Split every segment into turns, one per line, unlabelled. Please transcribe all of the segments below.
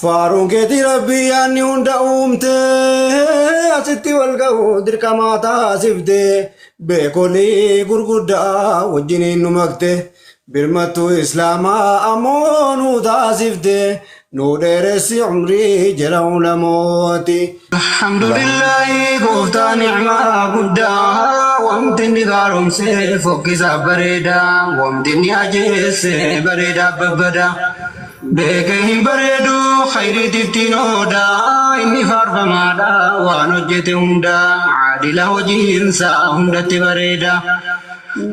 Faaruun keetii Rabbii yaanni hunda uumte asitti wal ga'u dirqamaa taasifte beekolii gurguddaa wajjiniin nu makte birmattuu islaamaa ammoo nu taasifte nu dheeressi umrii jala ulamooti. Alhamdulillahi gooftaa ni'maa guddaa wanti inni gaaromse fokkisaa bareedaa wanti inni ajeesse bareedaa babbadaa. Beekee hin bareedu khayriitti ittiin ooda inni faarfamaadha waan hojjete hunda aadila hojiinsa hundatti bareeda.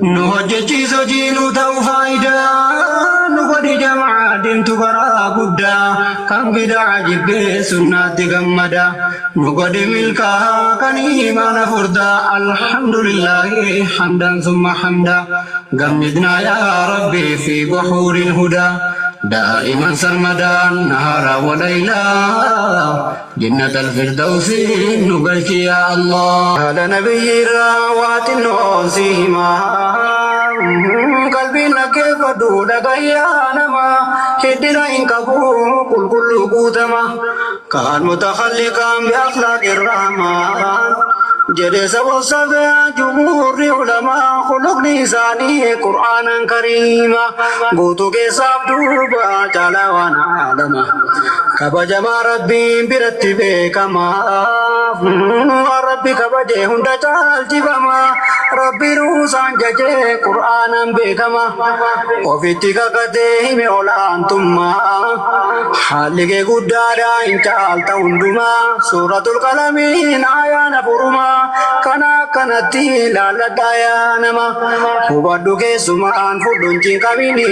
Nu hojjechiis hojii nu ta'u faayidaa nu godhi jamaa deemtu karaa guddaa kan bidaa jibbee sunnaatti gammada nu godhi milkaa kan imaana furdaa alhamdulillahi hamdan summa hamda. غمدنا يا ربي في بحور الهدى دائما سرمدا نهارا وليلا جنة الفردوس نقلت يا الله على نبي الراوات نوسيهما قلبي كيف دودك يا نما هدنا إن كبو كل كل قوتما كان متخلقا بأخلاق الرحمن jedhe saba jumhuurri ulamaa khuluqni isaanii qur'aanan kariima guutuu keessaaf duuba caalaa waan aalama kabajamaa rabbiin biratti beekama waan rabbi kabaje hunda caalchifama rabbi ruusaan jajee qur'aanan beekama ofitti kakatee hime olaantummaa haalli kee guddaadha hin caalta hundumaa suuratul qalamiin ayaan afurumaa kana akkanatti laalladhaa yaa nama hubadhu keessumaan fudhu hin cinqabini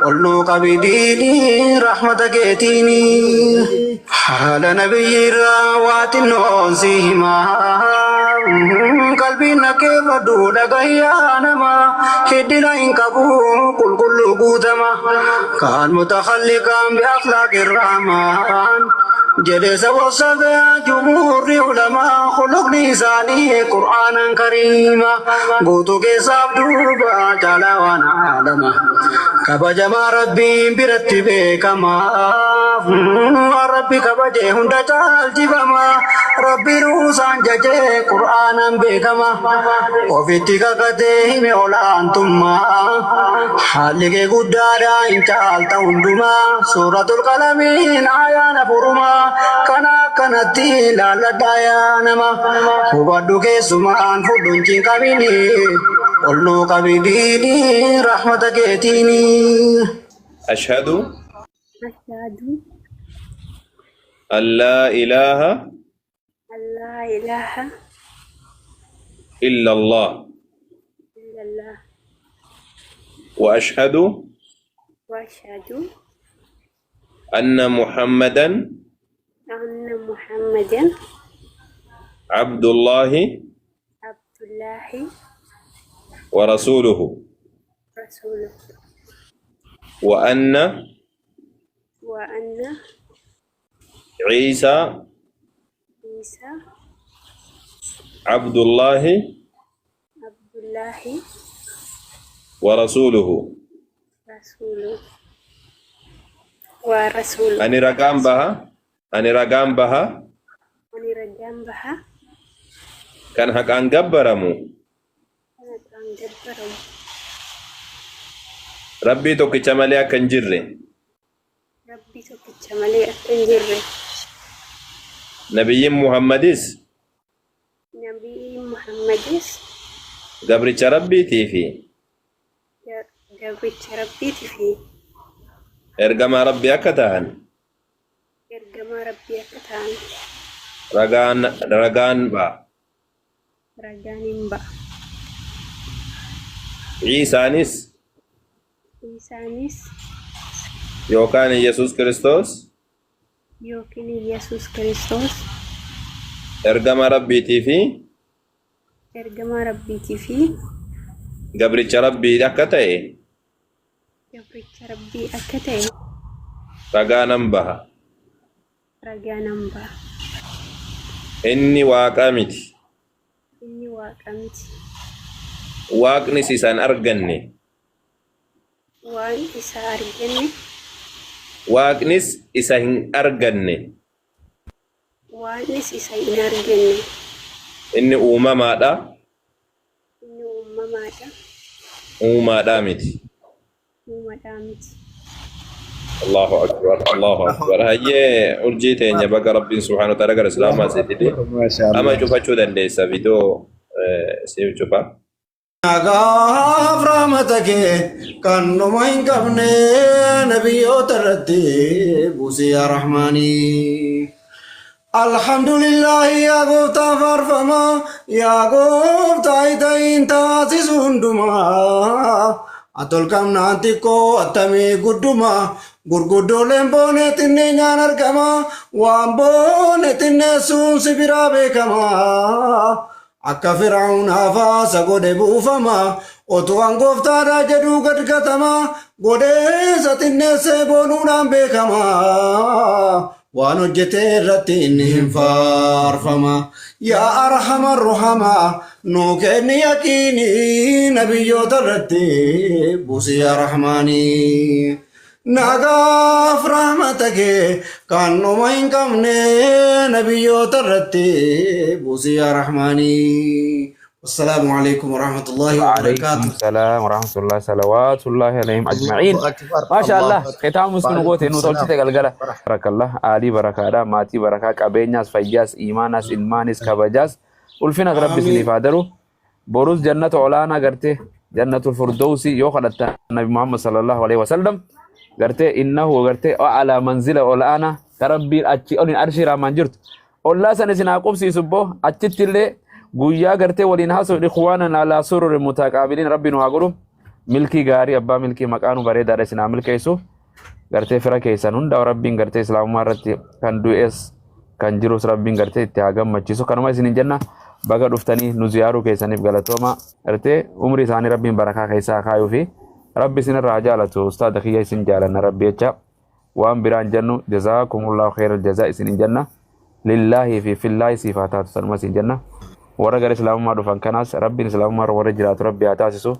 ol nuu qabi diinii rahmata keetiini haala nabiyyiirraa waa xinnoon si himaa qalbiin dhaggeeffadhu dhagayyaa nama hiddina hin qabu qulqulluu guutama kaan mutakalliqaan bi akhlaaqi rahmaan jedhe sabosafe jumhuurri ulamaa khuluqni isaanii qur'aanan kariima guutuu keessaaf duuba caalaa waan aalama kabajamaa rabbiin biratti beekama waan rabbi kabaje hunda caalchifama rabbi ruusaan jajee qur'aanan beekama ofitti kakatee hime olaantummaa haalli kee guddaadha hin caalta hundumaa suuratul qalamiin ayaan afurumaa kana akkanatti laalladhaa yaa nama hubadhu keessumaan fudhu hin cinqabini ol nuu qabi diinii rahmata keetiini.
أشهد
أشهد
أن لا إله
أن لا إله
إلا الله
إلا الله
وأشهد
وأشهد
أن محمدا
أن محمدا
عبد الله
عبد الله
ورسوله
رسوله
وأن
وأن
عيسى
عيسى
عبد الله
عبد الله
ورسوله
رسوله ورسوله.
Ani ragaan baha, ani ragaan baha
Ani ragaan baha
kan haqaan gabbaramu
kan haqaan gabbaramu
Rabbii tokkicha malee akka hin jirre,
Rabbii tokkicha malee akka hin jirre,
Nabiyyiin Muhammadis
Nabiyyiin Muhammadis
gabricha Rabbiitii fi
gabricha Rabbiitii fi
ergamaa Rabbii akka ta'an
ergamaa Rabbii akka ta'an
ragaan ragaan ba'a.
Ragaan hin ba'a.
Ciisaanis
Isaanis
yookaan Yesuus Kiristoos
yookiin Yesuus Kiristoos
ergamaa Rabbiitii fi
ergamaa Rabbiitii fi
gabricha Rabbii akka ta'e
gabricha Rabbii akka ta'e
ragaa nan baha.
Ragaa nan baha.
Inni Waaqa miti.
Inni Waaqa miti.
Waaqnis isa hin arganne.
Waan isa arganne.
Waaqnis isa hin arganne.
Waaqnis isa hin arganne.
Inni uumamaadha,
Inni uumamaadha,
uumaadhaa miti.
uumadhaa miti.
Allahu akbar, Allahu akbar. Hayyee urjii teenya baga Rabbiin subhaanahu wa ta'ala gara Islaamaa si fide.
Maasha
Amma
Allah.
cufachuu dandeessa viidiyoo siif cufa.
Nagaaf rahmata kee kan dhuma hin qabne nabiyyoota irratti buusi yaa Rahmaanii. Alhamdulillahi yaa gooftaa faarfamaa yaa gooftaa ita'iin taasisu hundumaa. Atolqamnaan xiqqoo attamii guddumaa gurguddooleen boonee xinneenyaan argama waan boone xinneessuun si biraa beekama. Akka Fir'aun hafaasa godhe buufama otuu an gooftaadha jedhuu gad gatama godheessa xinneessee boonuudhaan beekama. Waan hojjete irratti inni hin faarfama. Yaa arhama ruhama nuu kenni yaqiinii nabiyyoota irratti buusi yaa rahmaanii. Nagaaf rahmata kee kan dhuma hin qabne nabiyyoota irratti buusi yaa rahmaanii. Wassalaamu alaikum warahmatullahi
وعليكم
wabarakaatuh.
السلام ورحمة الله صلوات الله عليهم أجمعين.
Allahu akbar.
ما شاء الله.
Allahu akbar.
ختام مسكن
Waalaikum
قوتي نو
salaam.
تولتي تغلغلا بارك الله آلي بركة دا ماتي بركة قبينياس فياس إيماناس إلمانيس كبجاس ulfina rabbi
Aamiin.
isiniif haa daru. Borus jannata olaanaa gartee jannatul firdausi yoo kadhatta Nabi Muhammad sallallahu alaihi wasallam gartee innahu gartee alaa manzila olaanaa ka Rabbiin achi olin arshii raamaan jirtu. Ollaa san isin haa qubsiisu boo achitti illee guyyaa gartee waliin haasa'u ikhwaanan alaa sururi mutaqaabiliin Rabbi nu haa godhu. Milkii gaarii abbaa milkii maqaa nu bareedaadha isin haa milkeessu. Gartee fira keessan hunda Rabbiin gartee islaamummaa irratti kan du'es kan jirus Rabbiin gartee itti haa gammachiisu. Kanuma isin jenna baga dhuftanii nu ziyaaruu keessaniif galatooma. Gartee umrii isaanii Rabbiin barakaa keessaa haa kaayuu fi Rabbi isin irraa haa jaalatu. Ustaada kiyya isin jaalanna Rabbi jecha waan biraan jennu jazaakumullahu khairal jazaa isin jenna. Lillaahi fi fillaahi siif haa taatu sanuma isin jenna. Warra gara islaamummaa dhufan kanaas Rabbiin islaamummaa irra warra jiraatu Rabbi haa taasisu.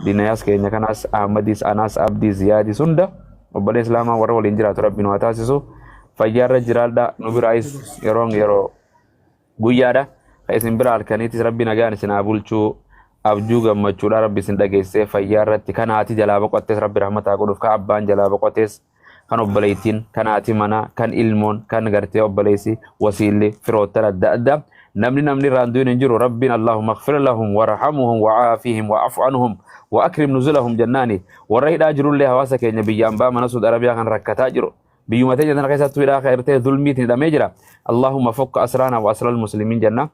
Dinayaas keenya kanaas Ahmadis Anaas Abdiis Ziyaadis hunda obbolee islaamaa warra waliin jiraatu Rabbi nu haa taasisu. Fayyaarra jiraadha nu biraayis yeroon yeroo guyyaadha. Ka isin bira halkaniitis Rabbi nagaan isin haa bulchuu. Abjuu gammachuudha Rabbi isin dhageessee fayyaarratti kan haati jalaa boqottes Rabbi rahmata haa godhuuf, kan abbaan jalaa boqotes, kan obboleettiin, kan haati manaa, kan ilmoon, kan gartee obboleessi, wasiilli, firoottan adda addaa namni namni irraan du'in hin jiru. Rabbiin Allahumma ighfir lahum warhamhum wa'aafihim wa'afu anhum wa akrim nuzulahum jennaani. Warra hidhaa jirullee hawaasa keenya biyya ambaa mana Suud Arabiyaa kan rakkataa jiru biyyuma teenya tana keessattuu hidhaa gartee zulmiitiin hidhamee jira. Allahumma fukka asraana wa asral muslimiin jenna.